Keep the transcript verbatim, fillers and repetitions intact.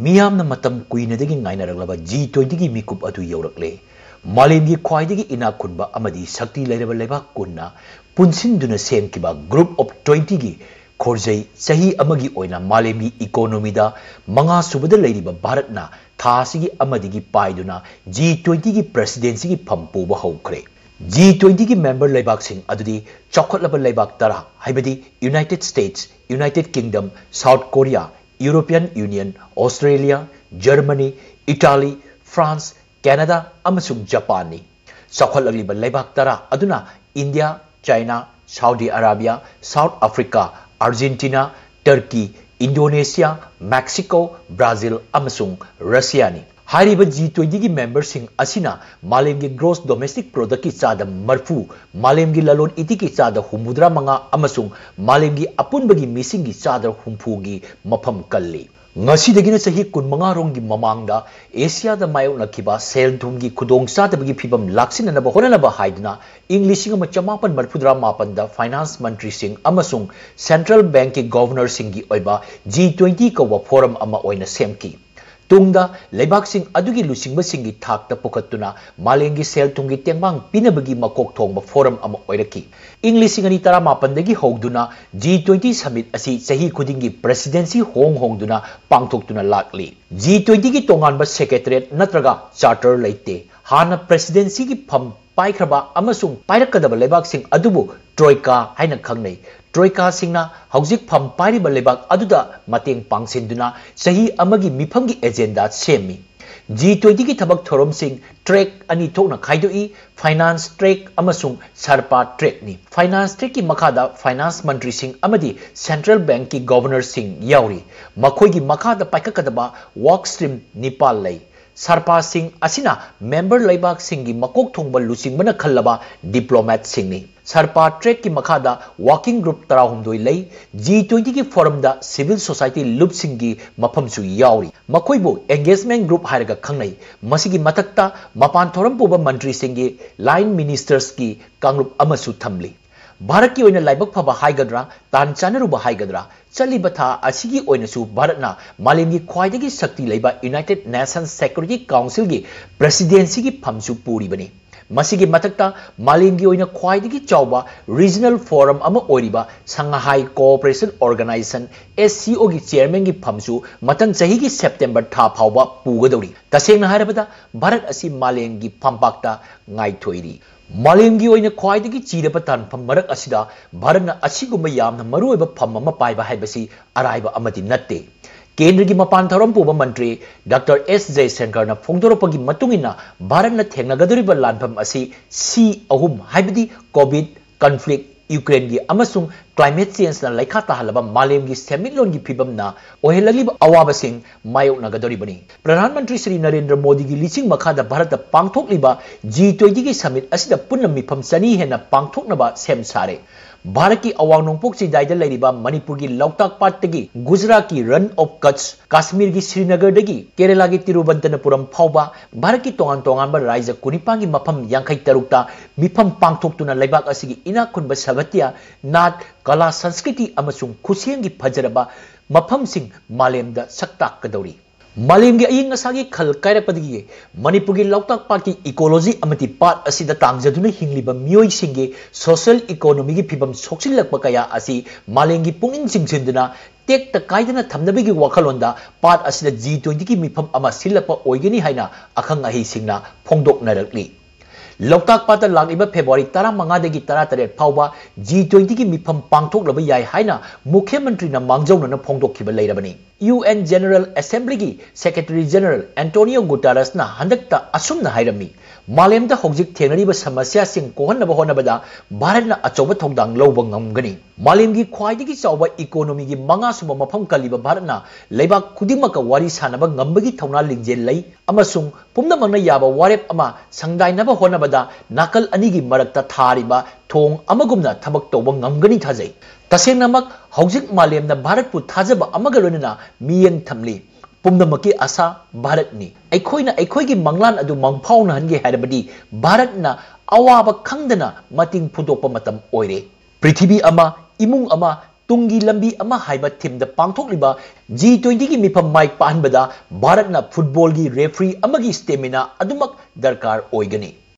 ꯃꯤꯌꯥꯝꯅ ꯃꯇꯝ ꯀꯨꯏꯅꯗꯒꯤ ꯉꯥꯏꯅꯔꯛꯂꯕ ꯖꯤ ꯇ꯭ꯋꯦꯟꯇꯤꯒꯤ ꯃꯤꯀꯨꯞ ꯑꯗꯨ ꯌꯧꯔꯛꯂꯦ꯫ ꯃꯥꯂꯦꯝꯒꯤ ꯈ꯭ꯋꯥꯏꯗꯒꯤ ꯏꯅꯥꯛ ꯈꯨꯟꯕ ꯑꯃꯗꯤ ꯁꯛꯇꯤ ꯂꯩꯔꯕ ꯂꯩꯕꯥꯛ ꯀꯨꯟꯅ ꯄꯨꯟꯁꯤꯟꯗꯨꯅ ꯁꯦꯝꯈꯤꯕ ꯒ꯭ꯔꯨꯞ ꯑꯣꯐ ꯇ꯭ꯋꯦꯟꯇꯤꯒꯤ ꯈꯣꯔꯖꯩ ꯆꯍꯤ ꯑꯃꯒꯤ ꯑꯣꯏꯅ ꯃꯥꯂꯦꯝꯒꯤ ꯏꯀꯣꯅꯣꯃꯤꯗ ꯃꯉꯥ ꯁꯨꯕꯗ ꯂꯩꯔꯤꯕ ꯚꯥꯔꯠꯅ ꯊꯥ ꯑꯁꯤꯒꯤ ꯑꯃꯗꯒꯤ ꯄꯥꯏꯗꯨꯅ ꯖꯤ ꯇ꯭ꯋꯦꯟꯇꯤꯒꯤ ꯄ꯭ꯔꯦꯁꯤꯗꯦꯟꯁꯤꯒꯤ ꯐꯝ ꯄꯨꯕ ꯍꯧꯈ꯭ꯔꯦ꯫ ꯖꯤ ꯇ꯭ꯋꯦꯟꯇꯤꯒꯤ ꯃꯦꯝꯕꯔ ꯂꯩꯕꯥꯛꯁꯤꯡ ꯑꯗꯨꯗꯤ ꯆꯥꯎꯈꯠꯂꯕ ꯂꯩꯕꯥꯛ ꯇꯔꯥ, ꯍꯥꯏꯕꯗꯤ United States, United Kingdom, South Korea, European Union, Australia, Germany, Italy, France, Canada ꯑꯃꯁꯨꯡ ꯖꯄꯥꯟꯅꯤ꯫ ꯆꯥꯎꯈꯠꯂꯛꯂꯤꯕ ꯂꯩꯕꯥꯛ ꯇꯔꯥ ꯑꯗꯨꯅ India, China, Saudi Arabia, South Africa, Argentina, Turkey, Indonesia, Mexico, Brazil ꯑꯃꯁꯨꯡ ꯔꯁꯤꯌꯥꯅꯤ꯫ ꯍꯥꯏꯔꯤꯕ ꯖꯤ ꯇ꯭ꯋꯦꯟꯇꯤꯒꯤ ꯃꯦꯝꯕꯔꯁꯤꯡ ꯑꯁꯤꯅ ꯃꯥꯂꯦꯝꯒꯤ ꯒ꯭ꯔꯣꯁ ꯗꯣꯃꯦꯁꯇꯤꯛ ꯄ꯭ꯔꯣꯗꯛꯀꯤ ꯆꯥꯗ ꯃꯔꯐꯨ, ꯃꯥꯂꯦꯝꯒꯤ ꯂꯂꯣꯟ ꯏꯇꯤꯛꯀꯤ ꯆꯥꯗ ꯍꯨꯝꯐꯨꯇꯔꯥ ꯃꯉꯥ ꯑꯃꯁꯨꯡ ꯃꯥꯂꯦꯝꯒꯤ ꯑꯄꯨꯟꯕꯒꯤ ꯃꯤꯁꯤꯡꯒꯤ ꯆꯥꯗ ꯍꯨꯝꯐꯨꯒꯤ ꯃꯐꯝ ꯀꯜꯂꯤ꯫ ꯉꯁꯤꯗꯒꯤꯅ ꯆꯍꯤ ꯀꯨꯟꯃꯉꯥ ꯔꯣꯝꯒꯤ ꯃꯃꯥꯡꯗ ꯑꯦꯁꯤꯌꯥꯗ ꯃꯥꯌꯣꯛꯅꯈꯤꯕ ꯁꯦꯜ ꯊꯨꯝꯒꯤ ꯈꯨꯗꯣꯡ ꯆꯥꯗꯕꯒꯤ ꯐꯤꯕꯝ ꯂꯥꯛꯁꯤꯟꯅꯅꯕ ꯍꯣꯠꯅꯅꯕ ꯍꯥꯏꯗꯨꯅ ꯏꯪ ꯂꯤꯁꯤꯡ ꯑꯃ ꯆꯃꯥꯄꯟ ꯃꯔꯐꯨꯇꯔꯥ ꯃꯥꯄꯟꯗ ꯐꯥꯏꯅꯥꯟꯁ ꯃꯟꯇ꯭ꯔꯤꯁꯤꯡ ꯑꯃꯁꯨꯡ ꯁꯦꯟꯇ꯭ꯔꯦꯜ ꯕꯦꯡꯛꯀꯤ ꯒꯣꯚꯔꯅꯔꯁꯤꯡꯒꯤ ꯑꯣꯏꯕ ꯖꯤ ꯇ꯭ꯋꯦꯟꯇꯤ ꯀꯧꯕ ꯐꯣꯔꯝ ꯑꯃ ꯑꯣꯏꯅ ꯁꯦꯝꯈꯤ꯫ ꯇꯨꯡꯗ ꯂꯩꯕꯥꯛꯁꯤꯡ ꯑꯗꯨꯒꯤ ꯂꯨꯆꯤꯡꯕꯁꯤꯡꯒꯤ ꯊꯥꯛꯇ ꯄꯨꯈꯠꯇꯨꯅ ꯃꯥꯂꯦꯝꯒꯤ ꯁꯦꯜ ꯊꯨꯝꯒꯤ ꯇꯦꯡꯕꯥꯡ ꯄꯤꯅꯕꯒꯤ ꯃꯀꯣꯛ ꯊꯣꯡꯕ ꯐꯣꯔꯝ ꯑꯃ ꯑꯣꯏꯔꯛꯈꯤ꯫ ꯏꯪ ꯂꯤꯁꯤꯡ ꯑꯅꯤ ꯇꯔꯥꯃꯥꯄꯟꯗꯒꯤ ꯍꯧꯗꯨꯅ ꯖꯤ ꯇ꯭ꯋꯦꯟꯇꯤ ꯁꯃꯤꯠ ꯑꯁꯤ ꯆꯍꯤ ꯈꯨꯗꯤꯡꯒꯤ ꯄ꯭ꯔꯦꯁꯤꯗꯦꯟꯁꯤ ꯍꯣꯡ ꯍꯣꯡꯗꯨꯅ ꯄꯥꯡꯊꯣꯛꯇꯨꯅ ꯂꯥꯛꯂꯤ꯫ ꯖꯤ ꯇ꯭ꯋꯦꯟꯇꯤꯒꯤ ꯇꯣꯉꯥꯟꯕ ꯁꯦꯀ꯭ꯔꯦꯇꯔꯤꯌꯦꯠ ꯅꯠꯇ꯭ꯔꯒ ꯆꯥꯔꯇꯔ ꯂꯩꯇꯦ꯫ ꯍꯥꯟꯅ ꯄ꯭ꯔꯦꯁꯤꯗꯦꯟꯁꯤꯒꯤ ꯐꯝ ꯄꯥꯏꯈ꯭ꯔꯕ ꯑꯃꯁꯨꯡ ꯄꯥꯏꯔꯛꯀꯗꯕ ꯂꯩꯕꯥꯛꯁꯤꯡ ꯑꯗꯨꯕꯨ ꯇ꯭ꯔꯣꯏꯀꯥ ꯍꯥꯏꯅ ꯈꯪꯅꯩ꯫ ꯇ꯭ꯔꯣꯏꯀꯥꯁꯤꯡꯅ ꯍꯧꯖꯤꯛ ꯐꯝ ꯄꯥꯏꯔꯤꯕ ꯂꯩꯕꯥꯛ ꯑꯗꯨꯗ ꯃꯇꯦꯡ ꯄꯥꯡꯁꯤꯟꯗꯨꯅ ꯆꯍꯤ ꯑꯃꯒꯤ ꯃꯤꯐꯝꯒꯤ ꯑꯦꯖꯦꯟꯗꯥ ꯁꯦꯝꯃꯤ꯫ ꯖꯤ ꯇ꯭ꯋꯦꯟꯇꯤꯒꯤ ꯊꯕꯛ ꯊꯧꯔꯝꯁꯤꯡ ꯇ꯭ꯔꯦꯛ ꯑꯅꯤ ꯊꯣꯛꯅ ꯈꯥꯏꯗꯣꯛꯏ, ꯐꯥꯏꯅꯥꯟꯁ ꯇ꯭ꯔꯦꯛ ꯑꯃꯁꯨꯡ ꯁꯔꯄꯥ ꯇ꯭ꯔꯦꯛꯅꯤ꯫ ꯐꯥꯏꯅꯥꯟꯁ ꯇ꯭ꯔꯦꯛꯀꯤ ꯃꯈꯥꯗ ꯐꯥꯏꯅꯥꯟꯁ ꯃꯟꯇ꯭ꯔꯤꯁꯤꯡ ꯑꯃꯗꯤ ꯁꯦꯟꯇ꯭ꯔꯦꯜ ꯕꯦꯡꯛꯀꯤ ꯒꯣꯚꯔꯅꯔꯁꯤꯡ ꯌꯥꯎꯔꯤ꯫ ꯃꯈꯣꯏꯒꯤ ꯃꯈꯥꯗ ꯄꯥꯏꯈꯠꯀꯗꯕ ꯋꯥꯔꯛ ꯁ꯭ꯇ꯭ꯔꯤꯝ ꯅꯤꯄꯥꯜ ꯂꯩ꯫ ꯁꯔꯄꯥꯁꯤꯡ ꯑꯁꯤꯅ ꯃꯦꯝꯕꯔ ꯂꯩꯕꯥꯛꯁꯤꯡꯒꯤ ꯃꯀꯣꯛ ꯊꯣꯡꯕ ꯂꯨꯆꯤꯡꯕꯅ ꯈꯜꯂꯕ ꯗꯤꯄ꯭ꯂꯣꯃꯦꯠꯁꯤꯡꯅꯤ꯫ ꯁꯔꯄꯥ ꯇ꯭ꯔꯦꯛꯀꯤ ꯃꯈꯥꯗ ꯋꯥꯔꯀꯤꯡ ꯒ꯭ꯔꯨꯞ ꯇꯔꯥꯍꯨꯝꯗꯣꯏ ꯂꯩ꯫ ꯖꯤ ꯇ꯭ꯋꯦꯟꯇꯤꯒꯤ ꯐꯣꯔꯝꯗ ꯁꯤꯚꯤꯜ ꯁꯣꯁꯥꯏꯇꯤ ꯂꯨꯞꯁꯤꯡꯒꯤ ꯃꯐꯝꯁꯨ ꯌꯥꯎꯔꯤ꯫ ꯃꯈꯣꯏꯕꯨ ꯑꯦꯡꯒꯦꯖꯃꯦꯟ ꯒ꯭ꯔꯨꯞ ꯍꯥꯏꯔꯒ ꯈꯪꯅꯩ꯫ ꯃꯁꯤꯒꯤ ꯃꯊꯛꯇ ꯃꯄꯥꯟ ꯊꯧꯔꯝ ꯄꯨꯕ ꯃꯟꯇ꯭ꯔꯤꯁꯤꯡꯒꯤ ꯂꯥꯏꯟ ꯃꯤꯅꯤꯁꯇꯔꯁꯀꯤ ꯀꯥꯡꯂꯨꯞ ꯑꯃꯁꯨ ꯊꯝꯂꯤ꯫ ꯚꯥꯔꯠꯀꯤ ꯑꯣꯏꯅ ꯂꯥꯏꯕꯛ ꯐꯕ ꯍꯥꯏꯒꯗ꯭ꯔꯥ, ꯇꯥꯟ ꯆꯥꯟꯅꯔꯨꯕ ꯍꯥꯏꯒꯗ꯭ꯔꯥ, ꯆꯠꯂꯤꯕ ꯊꯥ ꯑꯁꯤꯒꯤ ꯑꯣꯏꯅꯁꯨ ꯚꯥꯔꯠꯅ ꯃꯥꯂꯦꯝꯒꯤ ꯈ꯭ꯋꯥꯏꯗꯒꯤ ꯁꯛꯇꯤ ꯂꯩꯕ United Nations Security Councilꯒꯤ presidencyꯒꯤ ꯐꯝꯁꯨ ꯄꯨꯔꯤꯕꯅꯤ꯫ ꯃꯁꯤꯒꯤ ꯃꯊꯛꯇ ꯃꯥꯂꯦꯝꯒꯤ ꯑꯣꯏꯅ ꯈ꯭ꯋꯥꯏꯗꯒꯤ ꯆꯥꯎꯕ regional forum ꯑꯃ ꯑꯣꯏꯔꯤꯕ Shanghai Cooperation Organization, SCOꯒꯤ chairmanꯒꯤ ꯐꯝꯁꯨ ꯃꯊꯪ ꯆꯍꯤꯒꯤ September ꯊꯥ ꯐꯥꯎꯕ ꯄꯨꯒꯗꯧꯔꯤ꯫ ꯇꯁꯦꯡꯅ ꯍꯥꯏꯔꯕꯗ, ꯚꯥꯔꯠ ꯑꯁꯤ ꯃꯥꯂꯦꯝꯒꯤ ꯐꯝꯄꯥꯛꯇ ꯉꯥꯏꯊꯣꯏꯔꯤ꯫ ꯃꯥꯂꯦꯝꯒꯤ ꯑꯣꯏꯅ ꯈ꯭ꯋꯥꯏꯗꯒꯤ ꯆꯤꯔꯕ ꯇꯥꯟꯐꯝ ꯃꯔꯛ ꯑꯁꯤꯗ ꯚꯥꯔꯠꯅ ꯑꯁꯤꯒꯨꯝꯕ ꯌꯥꯝꯅ ꯃꯔꯨꯑꯣꯏꯕ ꯐꯝ ꯑꯃ ꯄꯥꯏꯕ ꯍꯥꯏꯕꯁꯤ ꯑꯔꯥꯏꯕ ꯑꯃꯗꯤ ꯅꯠꯇꯦ꯫ ꯀꯦꯟꯗ꯭ꯔꯒꯤ ꯃꯄꯥꯟ ꯊꯧꯔꯝ ꯄꯨꯕ ꯃꯟꯇ꯭ꯔꯤ Doctor S ꯖꯌꯁꯪꯀꯔꯅ ꯐꯣꯡꯗꯣꯔꯛꯄꯒꯤ ꯃꯇꯨꯡ ꯏꯟꯅ, ꯚꯥꯔꯠꯅ ꯊꯦꯡꯅꯒꯗꯧꯔꯤꯕ ꯂꯥꯟꯐꯝ ꯑꯁꯤ C ꯑꯍꯨꯝ, ꯍꯥꯏꯕꯗꯤ COVID, conflict, ꯌꯨꯀ꯭ꯔꯦꯟꯒꯤ ꯑꯃꯁꯨꯡ climate changeꯅ ꯂꯩꯈꯥ ꯇꯥꯍꯜꯂꯕ ꯃꯥꯂꯦꯝꯒꯤ ꯁꯦꯟꯃꯤꯠꯂꯣꯟꯒꯤ ꯐꯤꯕꯝꯅ ꯑꯣꯏꯍꯜꯂꯛꯂꯤꯕ ꯑꯋꯥꯕꯁꯤꯡ ꯃꯥꯌꯣꯛꯅꯒꯗꯧꯔꯤꯕꯅꯤ꯫ ꯄ꯭ꯔꯙꯥꯟ ꯃꯟꯇ꯭ꯔꯤ ꯁ꯭ꯔꯤ ꯅꯔꯦꯟꯗ꯭ꯔ ꯃꯣꯗꯤꯒꯤ ꯂꯤꯆꯤꯡ ꯃꯈꯥꯗ ꯚꯥꯔꯠꯇ ꯄꯥꯡꯊꯣꯛꯂꯤꯕ G twentyꯒꯤ summit ꯑꯁꯤꯗ ꯄꯨꯟꯅ ꯃꯤꯐꯝ ꯆꯅꯤ ꯍꯦꯟꯅ ꯄꯥꯡꯊꯣꯛꯅꯕ ꯁꯦꯝ ꯁꯥꯔꯦ꯫ ꯚꯥꯔꯠꯀꯤ ꯑꯋꯥꯡ ꯅꯣꯡꯄꯣꯛ ꯆꯤꯡꯗꯥꯏꯗ ꯂꯩꯔꯤꯕ ꯃꯅꯤꯄꯨꯔꯒꯤ ꯂꯣꯛꯇꯥꯛ ꯄꯥꯠꯇꯒꯤ ꯒꯨꯖꯔꯥꯠꯀꯤ Rann of Kutch, ꯀꯥꯁꯃꯤꯔꯒꯤ ꯁ꯭ꯔꯤꯅꯒꯔꯗꯒꯤ ꯀꯦꯔꯦꯂꯥꯒꯤ ꯇꯤꯔꯨꯕꯟꯇꯅꯄꯨꯔꯝ ꯐꯥꯎꯕ ꯚꯥꯔꯠꯀꯤ ꯇꯣꯉꯥꯟ ꯇꯣꯉꯥꯟꯕ ꯔꯥꯖ꯭ꯌ ꯀꯨꯟꯅꯤꯄꯥꯟꯒꯤ ꯃꯐꯝ ꯌꯥꯡꯈꯩ ꯇꯔꯨꯛꯇ ꯃꯤꯐꯝ ꯄꯥꯡꯊꯣꯛꯇꯨꯅ ꯂꯩꯕꯥꯛ ꯑꯁꯤꯒꯤ ꯏꯅꯥꯛ ꯈꯨꯟꯕ ꯁꯥꯍꯤꯇ꯭ꯌ, ꯅꯥꯠ, ꯀꯂꯥ, ꯁꯪꯁꯀ꯭ꯔꯤꯇꯤ ꯑꯃꯁꯨꯡ ꯈꯨꯠꯁꯦꯝꯒꯤ ꯐꯖꯔꯕ ꯃꯐꯝꯁꯤꯡ ꯃꯥꯂꯦꯝꯗ ꯁꯛ ꯇꯥꯛꯀꯗꯧꯔꯤ꯫ ꯃꯥꯂꯦꯝꯒꯤ ꯑꯏꯪ ꯑꯁꯥꯒꯤ ꯈꯜ ꯀꯥꯏꯔꯛꯄꯗꯒꯤ ꯃꯅꯤꯄꯨꯔꯒꯤ ꯂꯣꯛꯇꯥꯛ ꯄꯥꯠꯀꯤ ecology ꯑꯃꯗꯤ ꯄꯥꯠ ꯑꯁꯤꯗ ꯇꯥꯡꯖꯗꯨꯅ ꯍꯤꯡꯂꯤꯕ ꯃꯤꯑꯣꯏꯁꯤꯡꯒꯤ social economyꯒꯤ ꯐꯤꯕꯝ ꯁꯣꯛꯆꯤꯜꯂꯛꯄ ꯀꯌꯥ ꯑꯁꯤ ꯃꯥꯂꯦꯝꯒꯤ ꯄꯨꯛꯅꯤꯡ ꯆꯤꯡꯁꯤꯟꯗꯨꯅ ꯇꯦꯛꯇ ꯀꯥꯏꯗꯅ ꯊꯝꯅꯕꯒꯤ ꯋꯥꯈꯜꯂꯣꯟꯗ ꯄꯥꯠ ꯑꯁꯤꯗ G twentyꯒꯤ ꯃꯤꯐꯝ ꯑꯃ ꯁꯤꯜꯂꯛꯄ ꯑꯣꯏꯒꯅꯤ ꯍꯥꯏꯅ ꯑꯈꯪ ꯑꯍꯩꯁꯤꯡꯅ ꯐꯣꯡꯗꯣꯛꯅꯔꯛꯂꯤ꯫ ꯂꯣꯛꯇꯥꯛ ꯄꯥꯠꯇ ꯂꯥꯛꯂꯤꯕ February ꯇꯔꯥꯃꯉꯥꯗꯒꯤ ꯇꯔꯥꯇꯔꯦꯠ ꯐꯥꯎꯕ G twentyꯒꯤ ꯃꯤꯐꯝ ꯄꯥꯡꯊꯣꯛꯂꯕ ꯌꯥꯏ ꯍꯥꯏꯅ ꯃꯨꯈ꯭ꯌ ꯃꯟꯇ꯭ꯔꯤꯅ ꯃꯥꯡꯖꯧꯅꯅ ꯐꯣꯡꯗꯣꯛꯈꯤꯕ ꯂꯩꯔꯕꯅꯤ꯫ UN General Assemblyꯒꯤ Secretary General Antonio Guterresꯅ ꯍꯟꯗꯛꯇ ꯑꯁꯨꯝꯅ ꯍꯥꯏꯔꯝꯃꯤ, "ꯃꯥꯂꯦꯝꯗ ꯍꯧꯖꯤꯛ ꯊꯦꯡꯅꯔꯤꯕ ꯁꯃꯁ꯭ꯌꯥꯁꯤꯡ ꯀꯣꯛꯍꯟꯅꯕ ꯍꯣꯠꯅꯕꯗ ꯚꯥꯔꯠꯅ ꯑꯆꯧꯕ ꯊꯧꯗꯥꯡ ꯂꯧꯕ ꯉꯝꯒꯅꯤ꯫" ꯃꯥꯂꯦꯝꯒꯤ ꯈ꯭ꯋꯥꯏꯗꯒꯤ ꯆꯥꯎꯕ economyꯒꯤ ꯃꯉꯥꯁꯨꯕ ꯃꯐꯝ ꯀꯜꯂꯤꯕ ꯚꯥꯔꯠꯅ ꯂꯩꯕꯥꯛ ꯈꯨꯗꯤꯡꯃꯛꯀ ꯋꯥꯔꯤ ꯁꯥꯅꯕ ꯉꯝꯕꯒꯤ ꯊꯧꯅꯥ ꯂꯤꯡꯖꯦꯜ ꯂꯩ ꯑꯃꯁꯨꯡ ꯄꯨꯝꯅꯃꯛꯅ ꯌꯥꯕ ꯋꯥꯔꯦꯞ ꯑꯃ ꯁꯪꯗꯥꯏꯅꯕ ꯍꯣꯠꯅꯕꯗ ꯅꯥꯀꯜ ꯑꯅꯤꯒꯤ ꯃꯔꯛꯇ ꯊꯥꯔꯤꯕ ꯊꯣꯡ ꯑꯃꯒꯨꯝꯅ ꯊꯕꯛ ꯇꯧꯕ ꯉꯝꯒꯅꯤ ꯊꯥꯖꯩ꯫ ꯇꯁꯦꯡꯅꯃꯛ, ꯍꯧꯖꯤꯛ ꯃꯥꯂꯦꯝꯅ ꯚꯥꯔꯠꯄꯨ ꯊꯥꯖꯕ ꯑꯃꯒ ꯂꯣꯏꯅꯅ ꯃꯤꯠꯌꯦꯡ ꯊꯝꯂꯤ꯫ ꯄꯨꯝꯅꯃꯛꯀꯤ ꯑꯁꯥ ꯚꯥꯔꯠꯅꯤ꯫ ꯑꯩꯈꯣꯏꯅ ꯑꯩꯈꯣꯏꯒꯤ ꯃꯪꯂꯥꯟ ꯑꯗꯨ ꯃꯪꯐꯥꯎꯅꯍꯟꯒꯦ ꯍꯥꯏꯔꯕꯗꯤ ꯚꯥꯔꯠꯅ ꯑꯋꯥꯕ ꯈꯪꯗꯅ ꯃꯇꯦꯡ ꯐꯨꯗꯣꯛꯄ ꯃꯇꯝ ꯑꯣꯏꯔꯦ꯫ ꯄ꯭ꯔꯤꯊꯤꯕꯤ ꯑꯃ, ꯏꯃꯨꯡ ꯑꯃ, ꯇꯨꯡꯒꯤ ꯂꯝꯕꯤ ꯑꯃ ꯍꯥꯏꯕ theme ꯗ ꯄꯥꯡꯊꯣꯛꯂꯤꯕ G twenty ꯒꯤ ꯃꯤꯐꯝ ꯃꯥꯏ ꯄꯥꯛꯍꯟꯕꯗ ꯚꯥꯔꯠꯅ football ꯒꯤ referee ꯑꯃꯒꯤ stamina ꯑꯗꯨꯃꯛ ꯗꯔꯀꯥꯔ ꯑꯣꯏꯒꯅꯤ꯫